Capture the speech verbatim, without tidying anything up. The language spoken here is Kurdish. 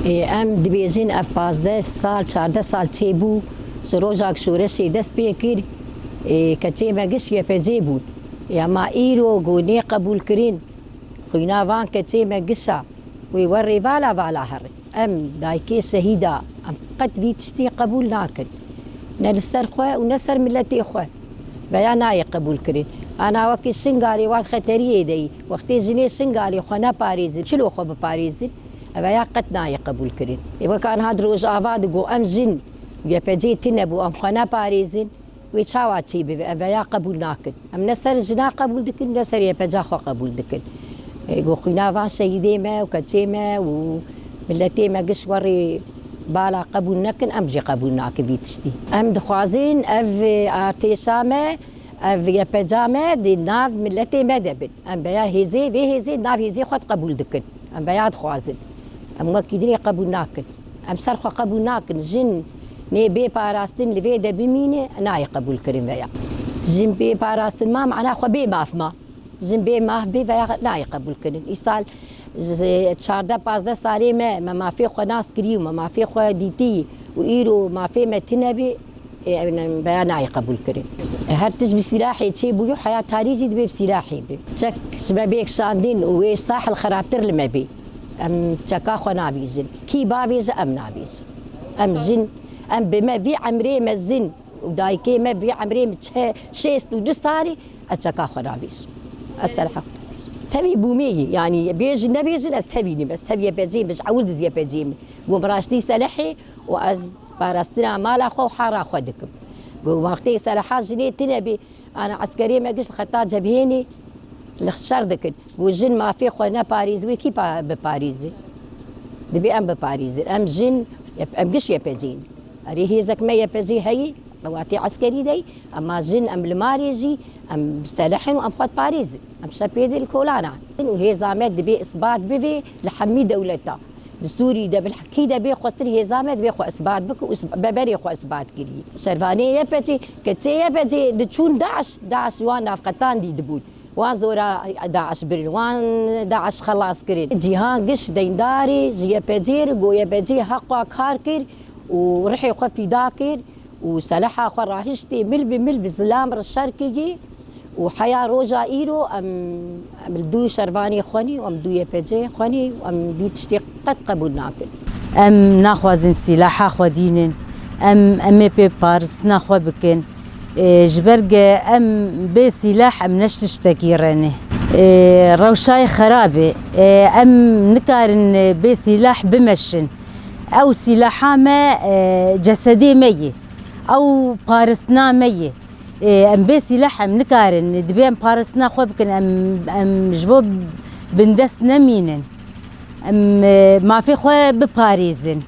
Ê, em dibêjin ev pazdeh sal, çardeh sal çêbû, ji roja ku şoreşê dest pê kir, ê, keçê me giş Y P G bûn. Ê, ema îro ku nê qebûlkirin, xwîna van keçê me gişa, wê werê vala vala herin. Em dayikê şehîda, em qet vî tiştî qebûl nakin. Ne li ser xwe û ne ser miletê xwe. Veya nayê qebûlkirin. Ana wekî Şingalê wan xeteriyê de yî. Wextê jinê Şingalê xwe neparêzin, çilo xwe biparêzin, eveya qet nayê qebûlkirin. Ê wek anha di Rojava de got, em jin Y P G tune bû, em xwe neparêzin, wê çawa çê bibe? Em veya qebûl nakin. Em ne ser jina qebûl dikin, ne ser Y P G xwe qebûl dikin. Ê, got, xwîna van şehîdê me û keçê me û miletê me giş werê bala qebûl nekin, em jî qebûl nakin vî tiştî. Em dixwazin ev artêşa me, ev Y P G me di nav miletê me de bin. Em veya hêzê, vê hêzê nav hêzê xwe qebûl dikin. Em veya dixwazin. Em wekî dinê qebûl nakin. Em ser xwe qebûl nakin. Jin nê bê parastin li vê de bimîne, nayê qebûl kirin veya. Jin bê parastin ma, mana xwe bê maf ma. Jin bê maf bê veya nayê qebûl kirin. Îsal ji çardeh pazdeh salê me, me mafê xwe nas kirî û me mafê xwe dîtî û îro mafê me tune bê, ê, em veya nayê qebûl kirin. Her tişt bi sîlahê çêbûye, heya tarî jî dibê bi sîlahê be. Çek ji me bê kişandin û wê sahil xerabtir li me bê. Em çeka xwe nabîjin. Kî bavêje em nabîjin. Em jin, em bi me vî emrê mezin û dayikê me bi vî emrê min çe-, şêst û du salî ez çeka xwe nabîjim. Ez seleha xwe nabîjim. Tevî bûmê yî, yanî bêjin nebêjin ez tevî nîm. Ez tevî Y P G me, ji ewil dizî Y P G me. Got, bi raştî selehê û ez parastina mala xwe û hara xwe dikim. Got, wextê seleha jinê tune bê, ana eskerê me giş li xeta cebhênê li şer dikin. Got, jin mafê xwe neparêz, wê kî pa-, biparêze? Dibê em biparêzin. Em jin, em giş Y P G ne. Erê hêzek me Y P G heyî, qewatê eskerî de yî, ema jin em li marê jî, em bi seleh in û em xwe diparêzin. Em şepê de li kolana in û hêza me dibê isbat bivê li hemî dewleta. Di Sûrî de, bi kî de bê xwestir hêza me dibê xwe isbat bike û is-, beberê xwe isbat kirî. Şervanê Y P G, keçê Y P G diçûn DAIŞ, DAIŞ wan navqetan dî dibûn. Wan zora DAIŞ birin, wan DAIŞ xelas kirin. Cîhan giş deyndarê ji Y P G re, got Y P G heqa kar kir û rihê xwe fîda kir û seleha xwe rahiştê, mil bi mil bi zilam re şer kirî û heya roja îro em, em li dû şervanê xwe nî û em dû Y P G xwe nî û em vî tiştê qet qebûl nakin. Em naxwazin sîlaha xwe dînin, em, em ê pê paristina xwe bikin. Ê, ji ber ge em bê sîlah em ne tiştekî re ne. Ê, rewşayê xerab e. Ê, em nikarin bê sîlah bimeşin. Ew sîlaha me, e, cesedê me ye. Ew paristina me ye. Ê, em bê sîlah em nikarin. Dibê em paristina xwe bikin. Em, em ji bo bindest nemînin. Em, e, mafê xwe biparêzin.